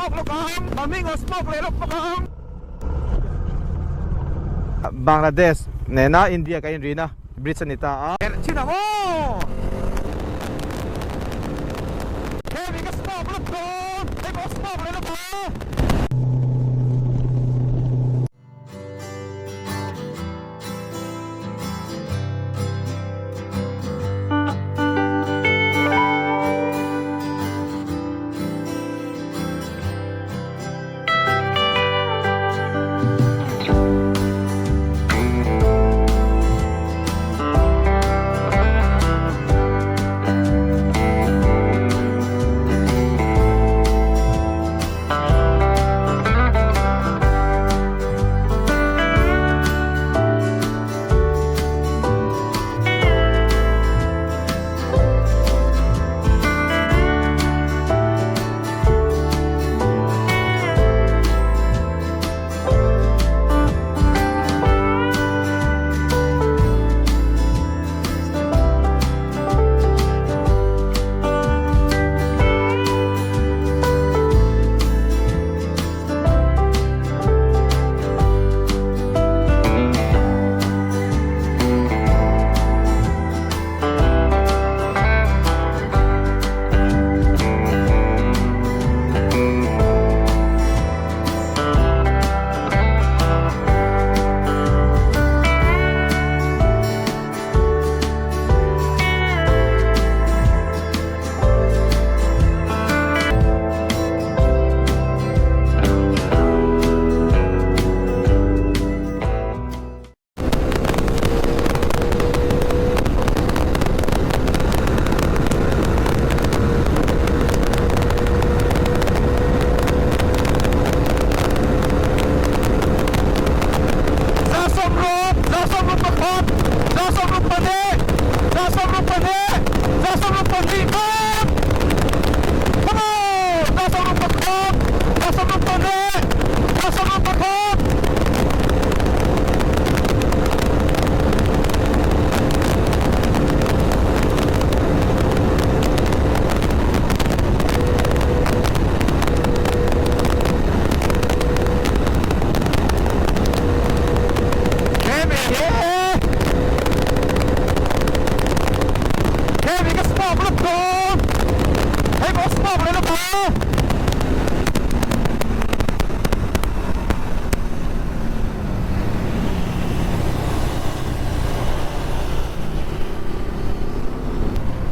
smoke lawk ang, Mamingo smoke leh lawk bawk ang. Bangladesh nena India ka inrina bridge a ni ta a. Herh chin ang aw! Hemi ka smoke lawk dawn, hei pawh smoke leh lawk ang.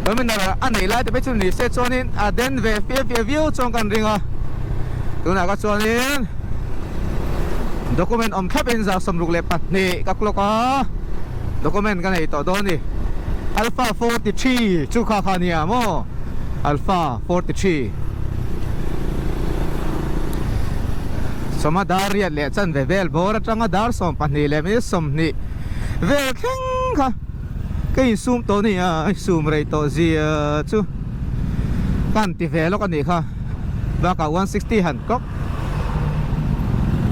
Terminal a neih lai te phei chu ni se chuanin a den ve fia fia viau chuan kan ring a, tunah ka chuanin document awm thlap in 62 ka clock a, document ka nei tawh dawn a ni, Alpha 43 chu kha kha nia maw Alpha 43. Sawma dar riat leh chanve vel bawr atanga dar 12 leh minute 20 vel thleng kha ka insum tawh a ni a, insum rei tawh zia chu ka han ti ve lawk a nih kha bakah 160 han clock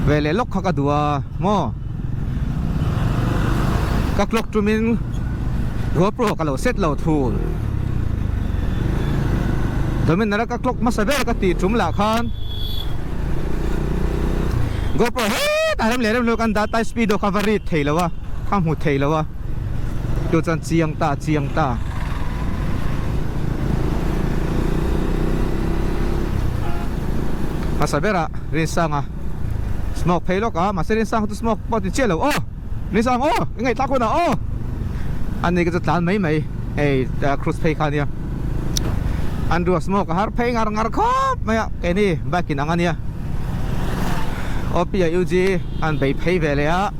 ve leh lawk kha ka duh a maw ka clock tumin GoPro ka lo set lo thul Dominar a ka clock hmasa ber ka tih tum lah khan GoPro hetah rem leh rem lo kan dah ta speedo kha va read thei lo a ka hmu thei lo a chu chuan chiang ta chiang ta hmasa berah Rinsanga smoke phei lawk a mahse Rinsanga chu smoke pawh ti chiah lo aw Rinsanga aw i ngaihthlak hunah aw ani ka chu tlan mai mai hei cruise phei kha ania Andrew a smoke a har phei ngar ngar khawp mai a keini bike in ang ania OP a UG an bei phei ve leh a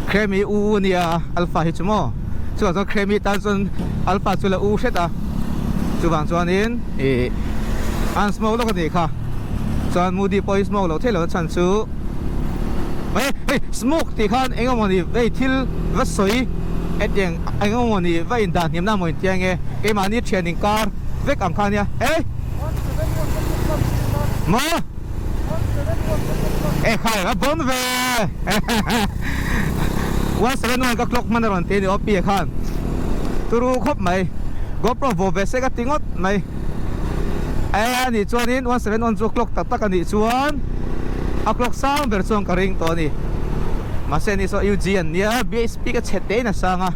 Kremi u ania Alpha hi chu maw chuvang chuan Kremi tan chuan Alpha chu la u hret a chuvang chuanin ih an smoke lawk anih kha chuan Moody pawh hi smoke loh theih loh na chhan chu hei hei smoke tih khan eng emawni hei thil va sawi hetiang eng emawni va indah hniam na maw intia nge keimahni thian inkar vek ang kha ania hei maw e khai a bon ve 171 ka clock hman a rawn ti a ni OP ah khan turu khawp mai GoPro vaw ve se ka ti ngawt mai. E anih chuanin 171 chu clock tak tak anih chuan a clock sang ber chuan ka ring tawh a ni. Mahse ani saw UG an nia BHP ka chhe te in a sang a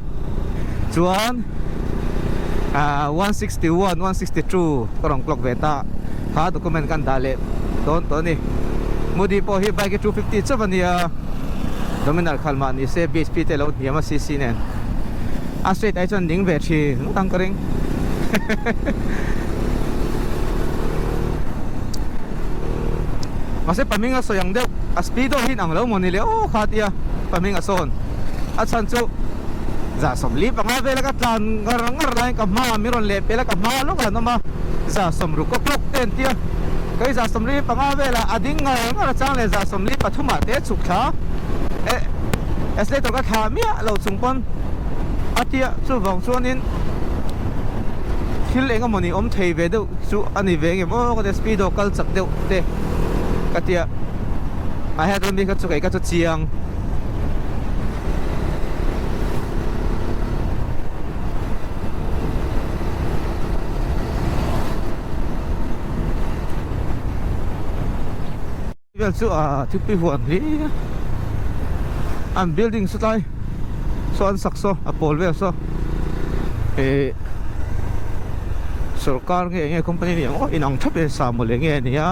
chuan ah 161 162 ka rawn clock ve ta kha document kan dah leh dawn tawh a ni. Modi pawh hi bike hi 250 chauh a nia Dominar khal mah ni se BHP te lo hniam a CC nen a straight ai chuan ning ve thin ngawt ang ka ring. Mahse pahming a sawi ang deuh a speedo hi inang lo maw ni le aw kha tia pahming a sawn a chhan chu 140 vela ka tlan ngar ngar laiin ka hma min rawn leh pel a ka hma lawk an awm a 160 ka clock te an tia kei 145 vela a ding ngar ngar a chang leh 143 ah te chhuk thla eh accelerator ka thlah miah lo chung pawn a tia chuvang chuanin thil eng emawni awm thei ve deuh chu a ni ve engem aw ka tia speedo kal chak deuh te ka tia a head mi kha chu kei ka chu chiang Vel chu ah thingpui huan hi an building saw tlai saw an sak saw a pawl vel saw eh sorkar nge enge company ni ang aw inang thap e sa mawle nge ania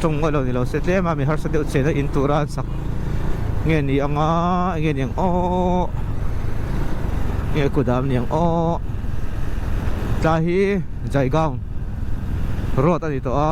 tawng ngawi lo ni lo se tlem a mi harsa deuh chen a in tura an sak nge ni anga enge ni ang aw nge kudam ni ang aw tlai hi Jaigaon road a ni tawh a.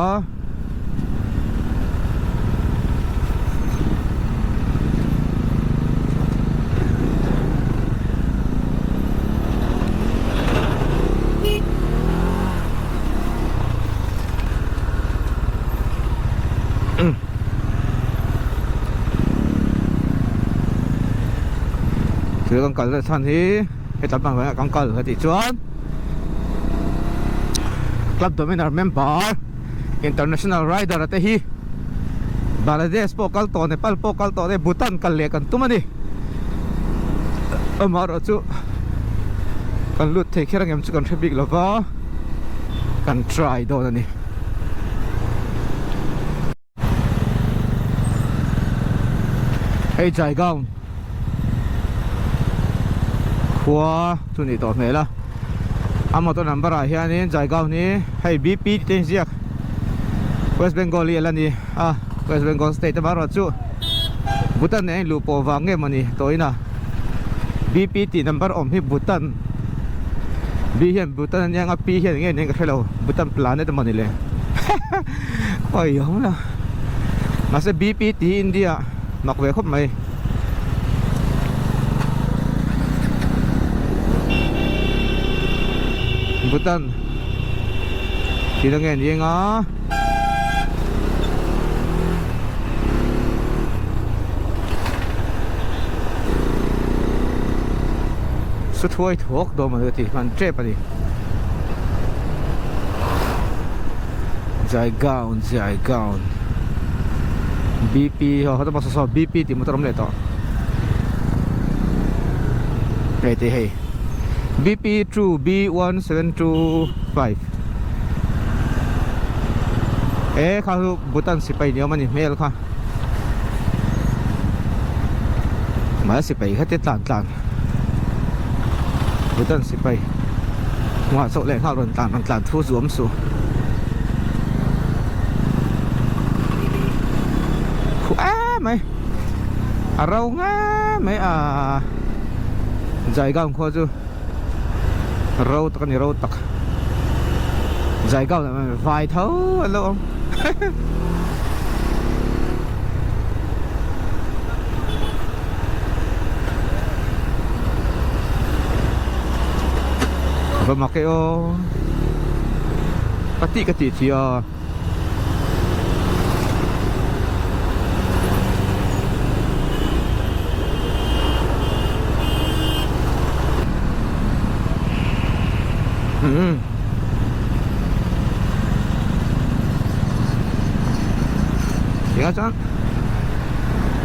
Thil kan kal leh chhan hi heta bang ah kan kal a tih chuan Club Dominar member International rider a te hi Bangladesh pawh kal tawh Nepal pawh kal tawh te Bhutan kal leh kan tum a ni amaherawh chu kan lut thei kher angem chu kan hre bik lova kan try dawn a ni. Hei Jaigaon khua chu nih tawh hmel a a motor number ah hianin Jaigaon hi hei BP tih te a inziak West Bengal hi a la ni a West Bengal state amaherawh chu Bhutan nen a inluh pawh vang nge mawni tawhin a BP tih number awm hi Bhutan B hian Bhutan a nia ang a P hian eng nge nia ka hrelo Bhutan planet emawni le. Oi awm lo mahse BP tih hi India mak ve khawp mai Bhutan tih nge ni anga Su thuai thuak dawn mawni ka ti hman tep a ni. Jaigaon Jaigaon BP ho hawta bus saw BP tih motor awm leh tawh hei te hei BP 2 B1725 e kha chu Bhutan sipai ni awm a ni hmel kha mahse sipai kha te tlan tlan Bhutan sipai hmuah chauh leh nghal rawn tlan rawn tlan thu zuam suh khuh em mai a ro nge mai a Jaigaon khua chu ro tak a ni ro tak Jaigaon ah vai tho an lo awm. Va mak e aw ka tih ka tih chi a umm Tinga chuan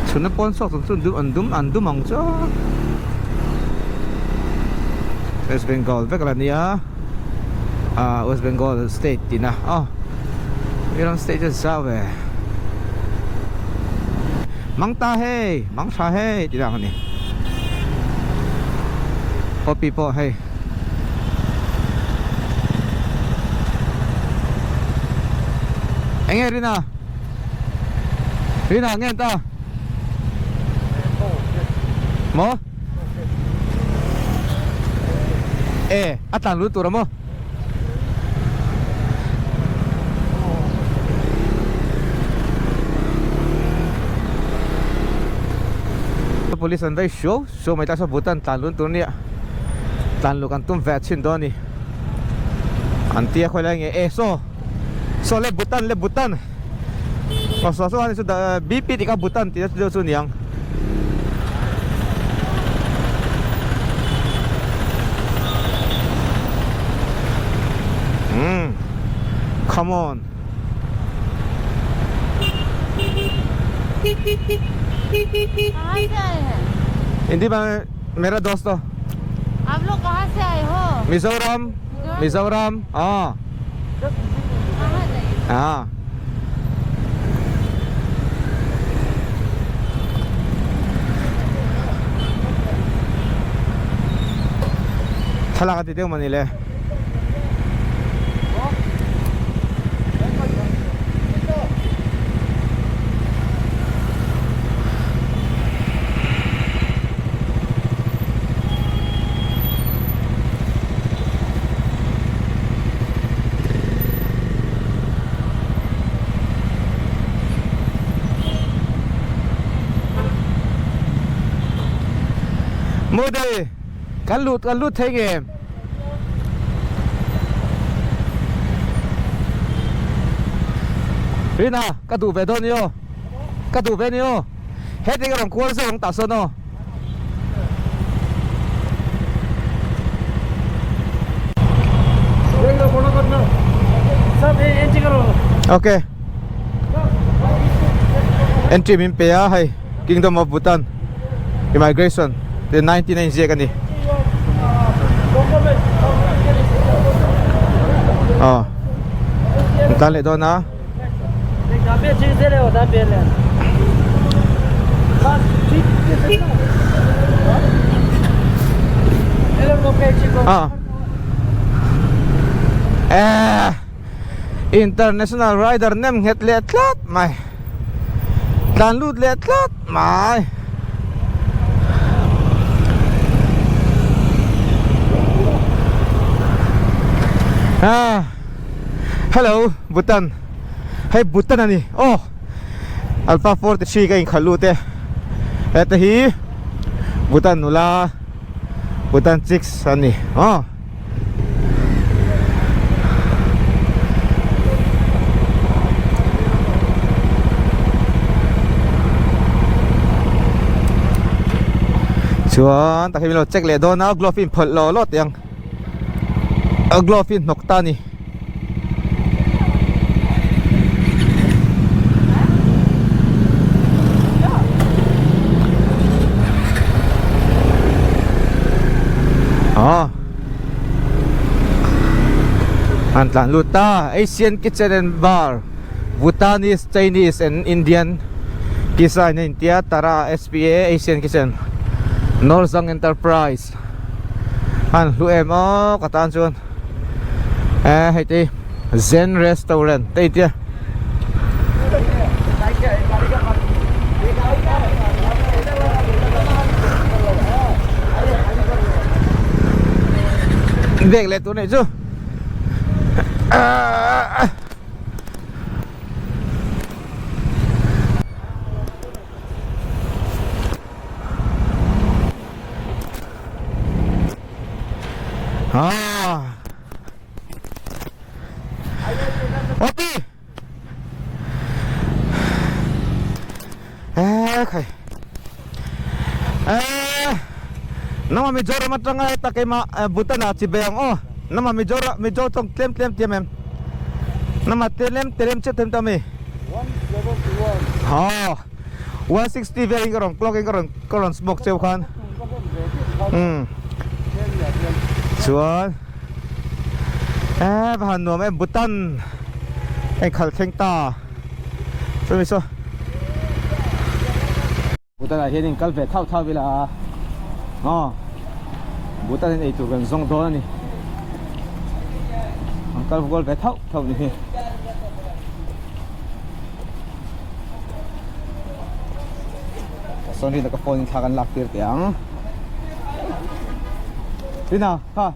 chhunna pawn chhuak chung chu an dum an dum ang chu West Bengal vek a la nia ah West Bengal state tihna aw. Mizoram state chu zau ve Mang ta hei mang tha hei tih dang a ni Poppy pawh hei Enge Rina Rina nge ta Maw E a tlan lut tur a maw Police an vei hruau hruau mai ta saw Bhutan tlan lun tur nia tlan luh kan tum ve chhin dawn a ni an tia khawi lai nge e saw saw le Bhutan le Bhutan aw saw saw ani chu BP tih kha Bhutan tih na chu niang. Umm come on Hindi ba mera dosto आप लोग कहाँ से आए हो Mizoram Mizoram ah कहाँ जाइए ah Thlalak a ti deuh mawni le. Modi kan lut kan lut thei nge Rina ka duh ve dawn ni aw ka duh ve ni aw heti ka rawn kual zeuh ang tah sawn aw. Ok Entry min pe a hei Kingdom of Bhutan Immigration te 19 a inziak a ni Aw An tan leh dawn a. Ah. Eh. International rider nem nghet leh tlat mai. Tlan lut leh tlat mai. Ah. Hello Bhutan hei Bhutan a ni aw Alpha 43 ka inkhalh lut e heta hi Bhutan nula Bhutan chicks a ni aw chuan takhi min lo check leh dawn a glove in phawlh lawh lawh teh ang. A glove hi hnawk ta a ni. Aw. An tlan lut ta. Asian Kitchen and Bar. Bhutanese, Chinese and Indian Cuisine a intia Tara SPA Asian Kitchen Norzang Enterprise. An hlu em aw ka tan chuan eh hei te Zen restaurant te intia bag leh tur nih chu ah. Ah. Opi. Eh khai. Eh. Nama Mizoram atanga heta keimah Bhutan ah chi be ang aw. Nama Mizoram Mizo tawng tlem tlem tiam em. Nama tlem tlem chiah them ta mi. 171. Ha. 160 vel in ka rawn clock in ka rawn ka rawn smoke cheu khan umm chuan eh va han nuam em Bhutan. Hei khal thleng ta chumi saw Bhutan ah hianin kal ve thau thau ila aw Bhutan in eitur kan zawng dawn a ni an kal kual ve thauh thauh ni hi. Sawn Rina ka phone in thla kan lak tir teh ang Rina kha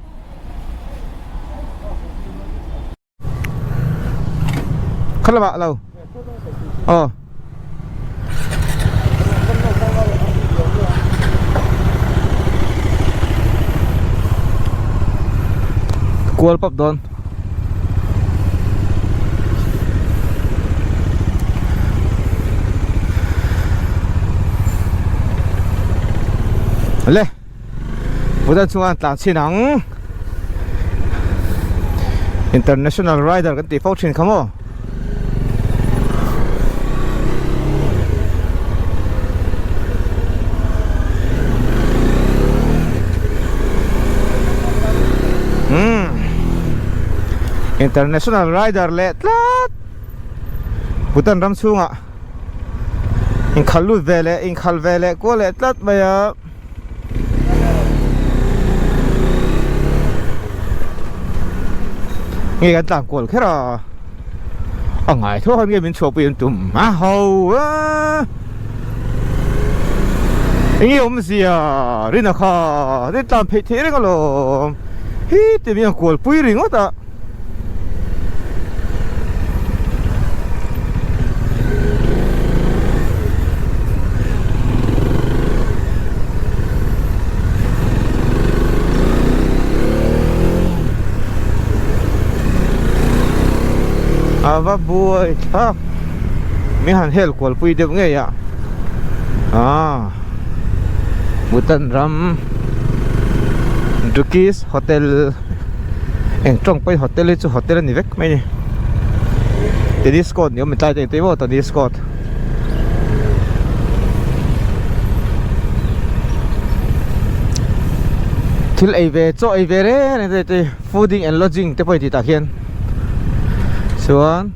Kha lamah lo Aw Kual pap dawn Le Buddha chunga tlan chhin ang International rider kan tih fo thin kha maw Umm International rider leh tlat Bhutan ram chhungah inkhal lut ve leh inkhal ve leh kual leh tlat mai a. Nge kan tlan kual kher a a ngai tho khan nge min chhuahpui an tum a ho a enge awmzia rina kha rin tlan pheih theih reng alawm hi ti mi ang kual pui ringawt a. A va buai thlak mi han hel kual pui deuh ngei a ah Bhutan ram Dukis Hotel eng tawng pawhin hotel hi chu hotel a ni vek mai a ni tennis court ni awm tlai te engte maw tennis court thil ei ve chaw ei ve reng reng te te fooding and lodging te pawh intih tah khian chuan.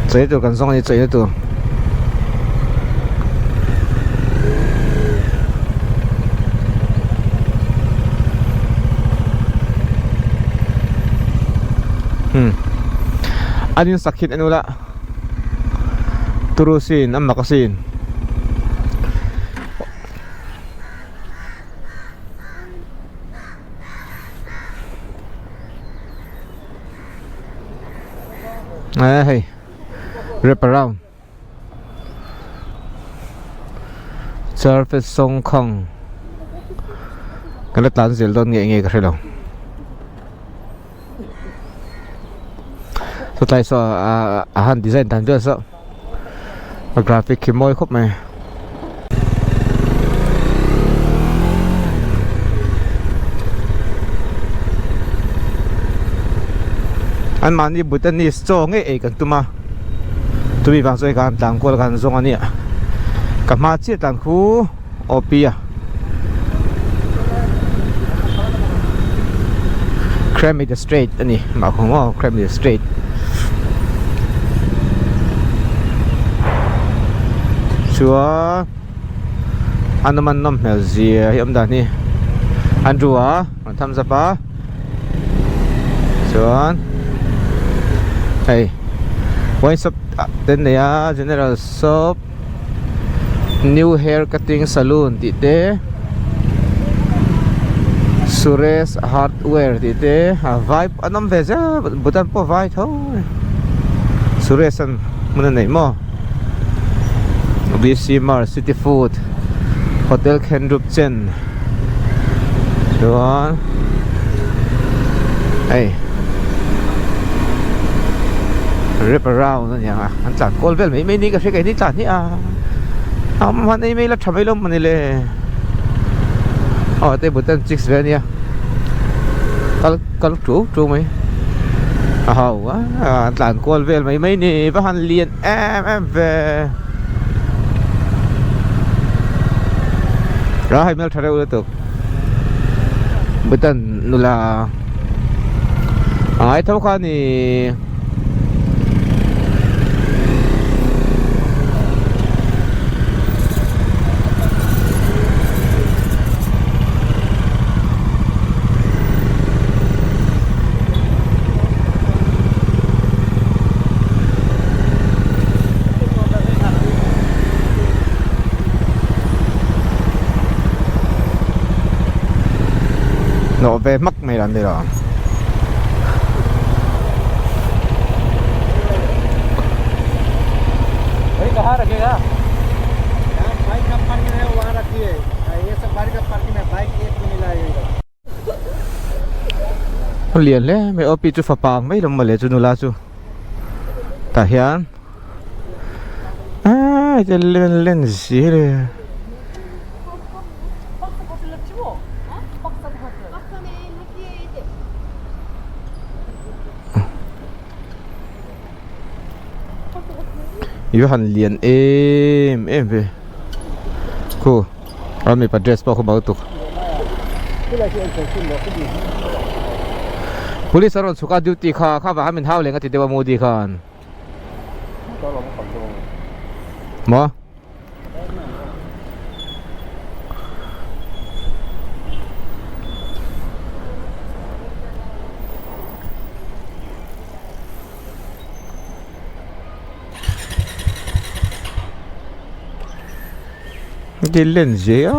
Chei tur kan zawng a ni cheina tur. Hmm. An in sak hin anu la. Turu sin a mak asin. Eh hei wrap around Charfe song khang ka la tlan zel dawn nge nge ka hre lo. Saw tlai saw a han design dan vel saw a graphic khi mawi khawp mai. An mahni Bhutanese chaw ngei ei kan tum a chumi vang chuan ka han tlan kual ka han zawng a nia ka hma chiah tlan khu. Aw pi a Cram it straight a ni mah khawng aw cram it straight chuan a nawm an nawm hmel zia hi awm dan hi an ru a an thumbs up a chuan hei wine shop te an nei a general shop. New hair cutting saloon tih te Suresh hardware tih te a vai an awm ve zel Bhutan pawh vai tho Suresh an hmun a neih maw B C Mart city food hotel Khenrup Chen chuan hei wrap around a ni ang a an tlan kual vel mai mai ni ka hria kei ni tlan hi a a hman ei mai la tha mai lo mawni le aw table ten chicks ve a nia kal kal tu tu mai. A ho a an tlan kual vel mai mai ni va han lian em em ve a hei hmeltha reuh lutuk Bhutan nula a ngai tho kha a ni. Nawh ve hmak mai lah ni lo. Lian hle mai aw pi chu fapa ang mai lo mawle chu nula chu tah hian aaa len len zel e. I va han lian em em ve khu a mipa dress pawh khu bau tuk police a rawn chhuk a duty kha kha vang khan min hau leng a ti deuh a modi khan maw. Dil len zia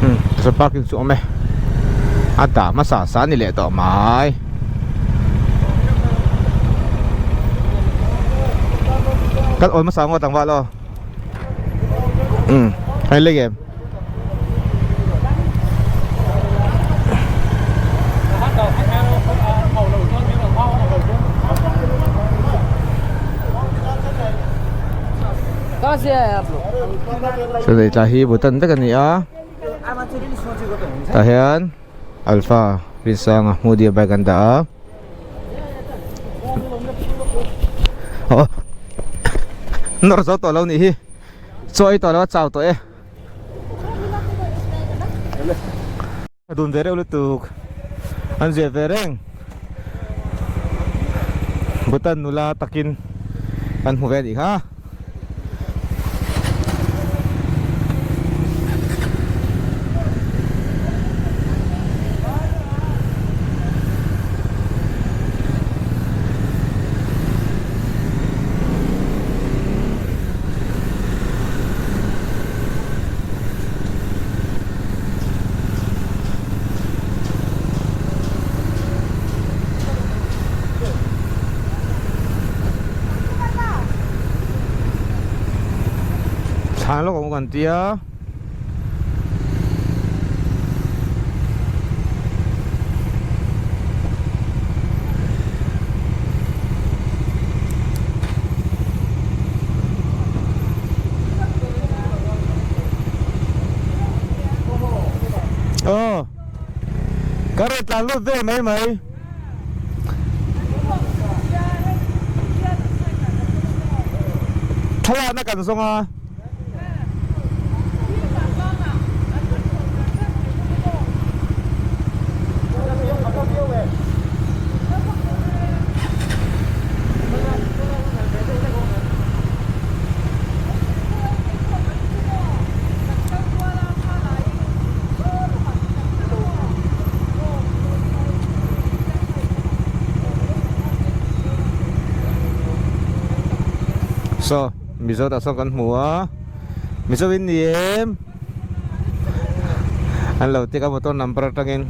umm parking chu a awm e a dah hmasa sa a ni leh tawh mai. Kan awn hmasa ngawt ang vah lo umm hei lei em. Chulei tla hi Bhutan vek a ni a tah hian Alpha Rinsanga Moody bike an dah a aw nawr zo tawh lo nih hi chaw ei tawh lo a chau tawh e. A dun ve reuh lutuk an zia ve reng Bhutan nula takin an hmu ve anih kha. Thlan lawk ang kan tia. Aw ka rawn tlan lut ve mai mai. Thlalakna kan zawng a. Saw Mizo tah sawn kan hmu a Mizo in ni em an lo tik a motor number atangin.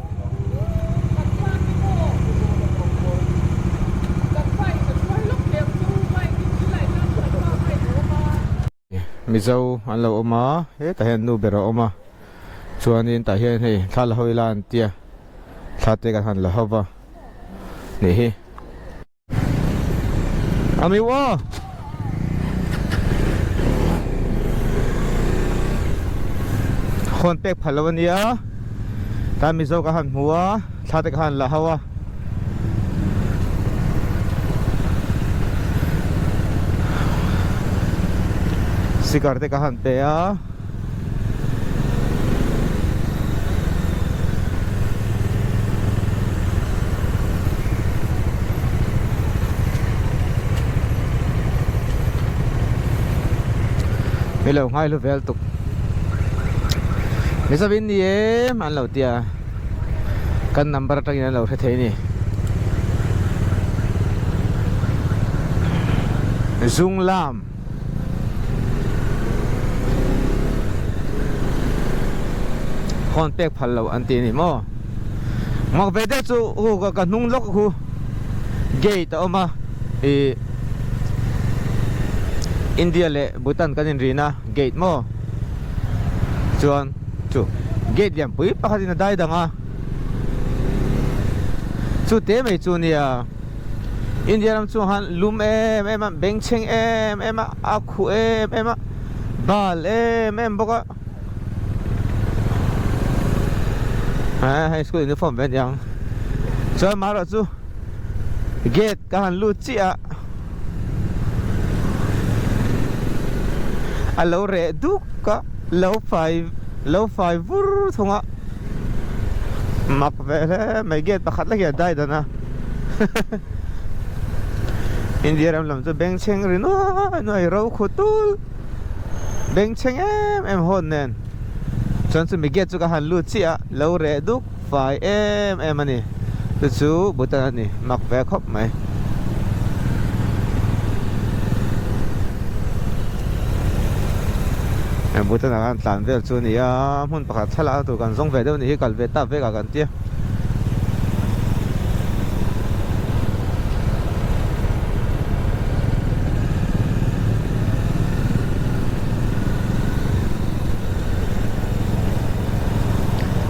Mizo an lo awm a hetah hian nu ber a awm a chuanin tah hian hei thla la ho ila an tia thla te kan han la ho va nih hi. Amigo Hawn pek phal lo ania. Tlai Mizo ka han hmu a, thla te ka han la ho a. Sikar te ka han pe a. Mi lo ngai hlu vel tuk Mizovin ni em an lo tia kan number atangin an lo hre thei a ni Zunglam. Phone pek phal loh an ti a ni maw? Mak ve deuh chu hu ka hnung lawk hu gate a awm a ih India leh Bhutan kan inrina gate maw? Chuan chu gate lianpui pakhatin a dai dang a chu te mai chu nia. India ram chungah khan lum em em a bengchheng em em a a khuh em em a bal em em bawk a eh hei school uniform ve aniang chuan marawh chu gate ka han lut chiah a a lo reh duk a lo fai lo fai vur thung a. Mak ve hle mai gate pakhat lek hi a dai dan a India ram lam chu bengchheng ri nuai nuai ro khu tul bengchheng em em hawn nen chuan chumi gate chu ka han lut chiah a lo reh duk fai em em a ni chu chu Bhutan a ni mak ve khawp mai. Bhutan ah khan tlan vel chu a ni a hmun pakhat thlalak tur kan zawng ve deuh a nih hi kal ve tak vek ah kan tia.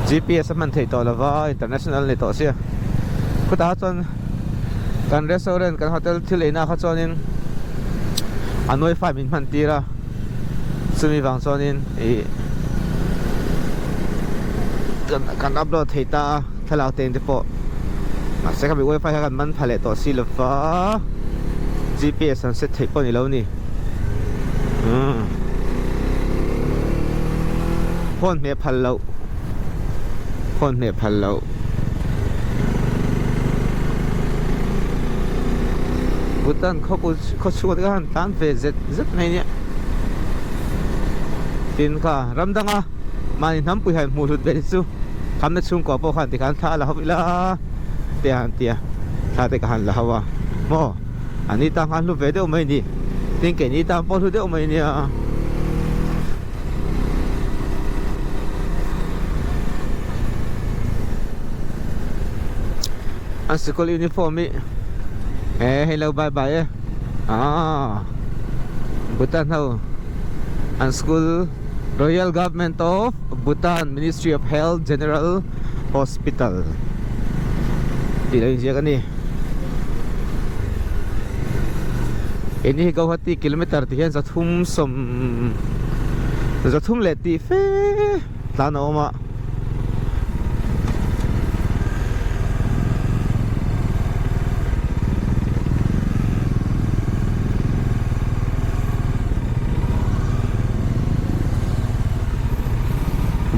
G_p_s a hman theih tawh lova international a ni tawh sia khutah chuan kan restaurant kan hotel thil eina kha chuanin an wifi min hman tir a chumi vang chuanin ih kan upload thei ta a thlalak te te pawh mahse khami wifi kha kan man pha leh tawh si lova G_p_s an set theih pawh ni lo ni umm phone hmeh phal loh phone hmeh phal loh. Bhutan khawpui khaw chhuat kha han tlan ve zet zet mai nia tin kha ram danga mahni hnampui han hmuh hlut ve te chu khamna chhungkua pawh khan tikhan thla a la ho ila te a han ti a thla te ka han la ho a maw an ni tan khan hlu ve deuh mai a ni tin keini tan pawh hlu deuh mai a nia. An sikul uniform hi eh hei lo bye bye e ah Bhutan ho an school Royal Government of Bhutan Ministry of Health General Hospital tih lo inziak a ni ini hi Guwahati kilometer tih hian zathum sawm zathum leh tih fe tlan a awm a.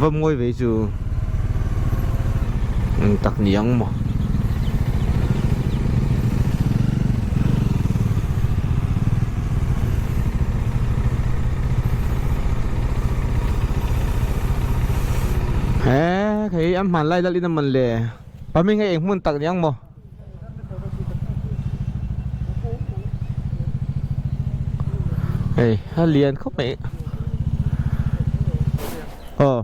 Va mawi ve chu eng tak ni ang maw. He hei a hmanlai lal in a man le pahming hei eng hmun tak ni ang maw. Hei a lian khawp mai aw.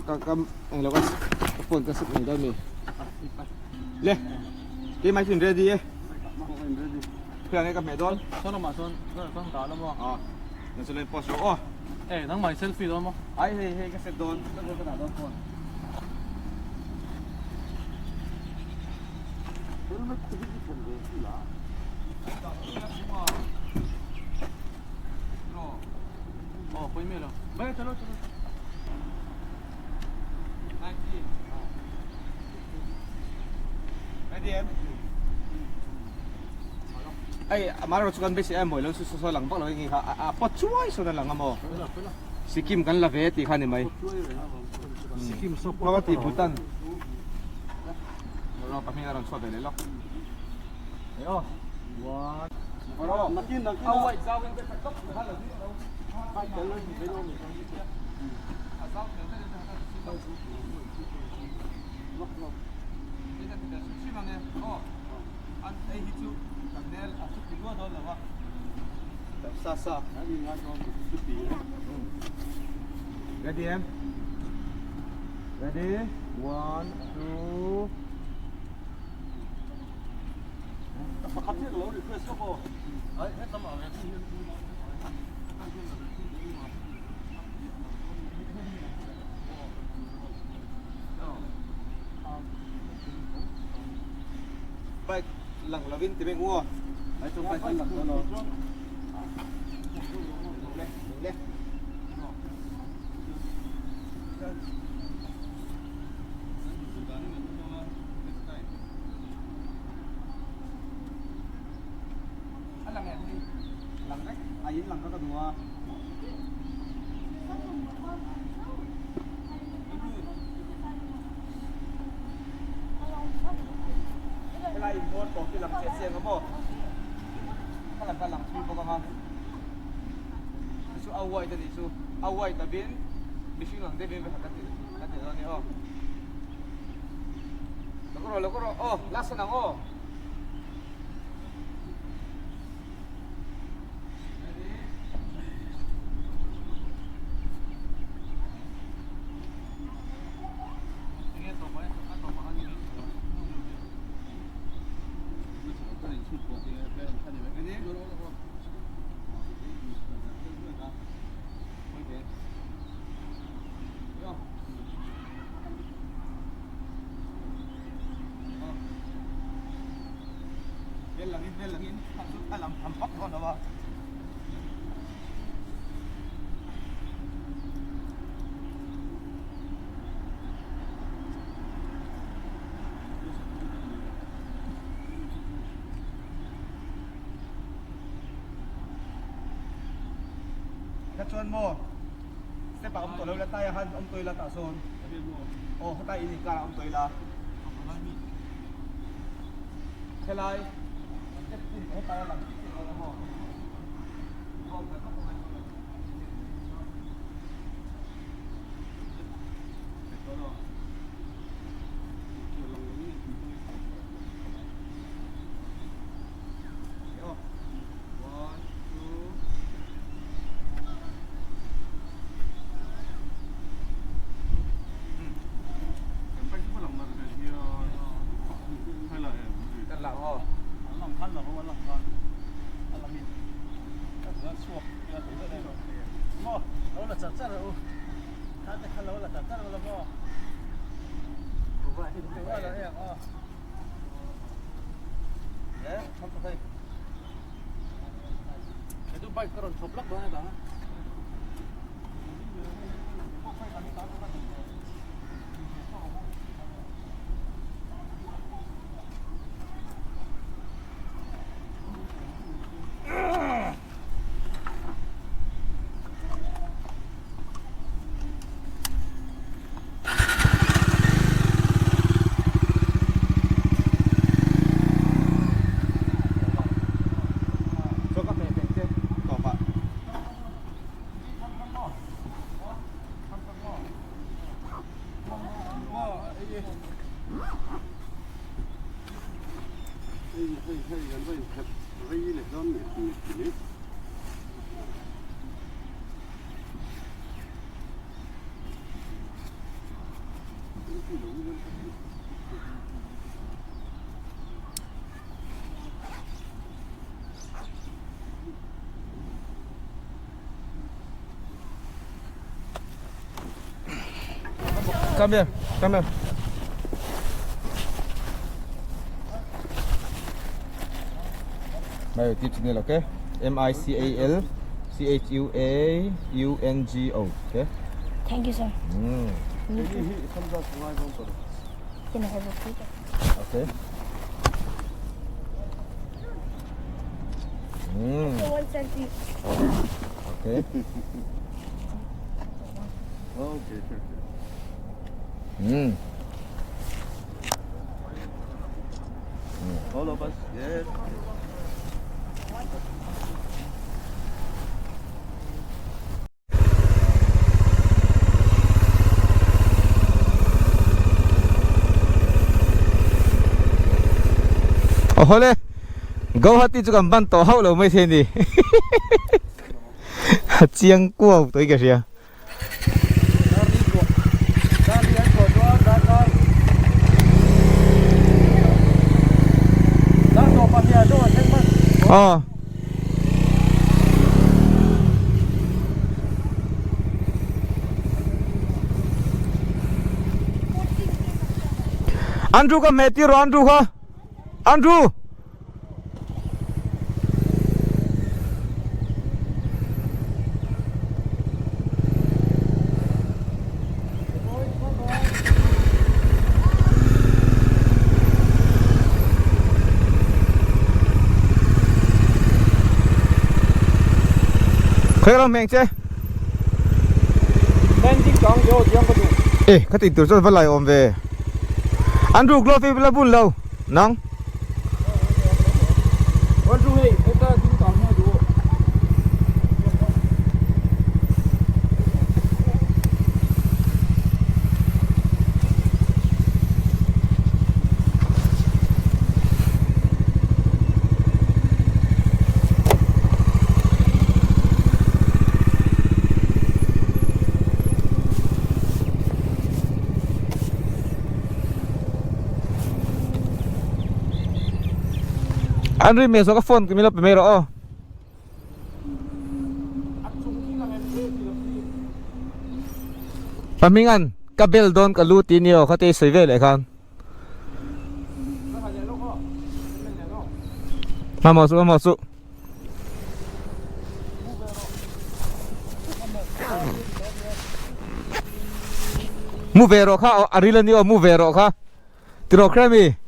Ka ka eng lo ka phone ka sut mai dawn mi le keimah chu in ready e Khiang e ka hmeh dawn Sawn lamah sawn sawn dah la maw Aw nang chu lo in post rawh aw Eh nangmah in selfie dawn maw Ai hei hei ka set dawn ka dah dawn phone. Hei amaherawhchu kan beisei a mawi lo chu saw lang vak lo nge kha a pawt chuai sawn a lang a maw Sikkim kan la ve tih kha ni mai Sikkim saw pawt a ti Bhutan Rawh pahnih a rawn chhuak ve leh lawk Aw one Nakin nakin a white zau in ka tlok kha lo a zau Ready em? Ready? One, two. Pakhat hi ka lo request lawk aw. Ai hetlama ah hian Bike lang lovin ti beng u aw. Ai chuan bike an lang dawn aw. Le, le. A lang em ni? Lang vek. A in lang kha ka duh a. Helai inhmuar tawp hi lang chiah chiang a maw? Ka lang ka lang thui bawk ang a. Chu chu a white a nih chu. A white lovin mihring lang deuhin vek ka ti ka ti dawn a ni aw. Lo ka rawh lo ka rawh aw last one ang aw. Vel langin vel langin a lang tham vak dawn lo a. Ka chuan maw step ah awm tawh lo la tai ah khan awm tawh ila tah sawn aw hetlai in inkar ah awm tawh ila helai step tin hetlai a lang chiah dawn a maw. Come here, come here. My youtube channel okay M I C A L C H U A U N G O okay Thank you sir. Mm. Can I have a picture? Okay. Mm. One selfie. Okay. Okay, sure, sure. Mm. All of us, yes. Awle Guwahati chu kan ban tawh hauh lo mai thei a ni a chiang kuau tawh hi ka hria. Aw. Andrew ka hmeh tir rawh Andrew kha Andrew Khawi ram hmeng che E kha tih tur chuan va lai awm ve Andrew glove hi la bun lo nang An ri meh zawk a phone ka min lo pe mai rawh aw. Pahmingan ka bel dawn ka lu tih ni aw kha te i sawi ve leh khan. Hmahmawh suh hmahmawh suh. Mu ve rawh kha a ril a ni aw mu ve rawh kha. Ti rawh Kremi.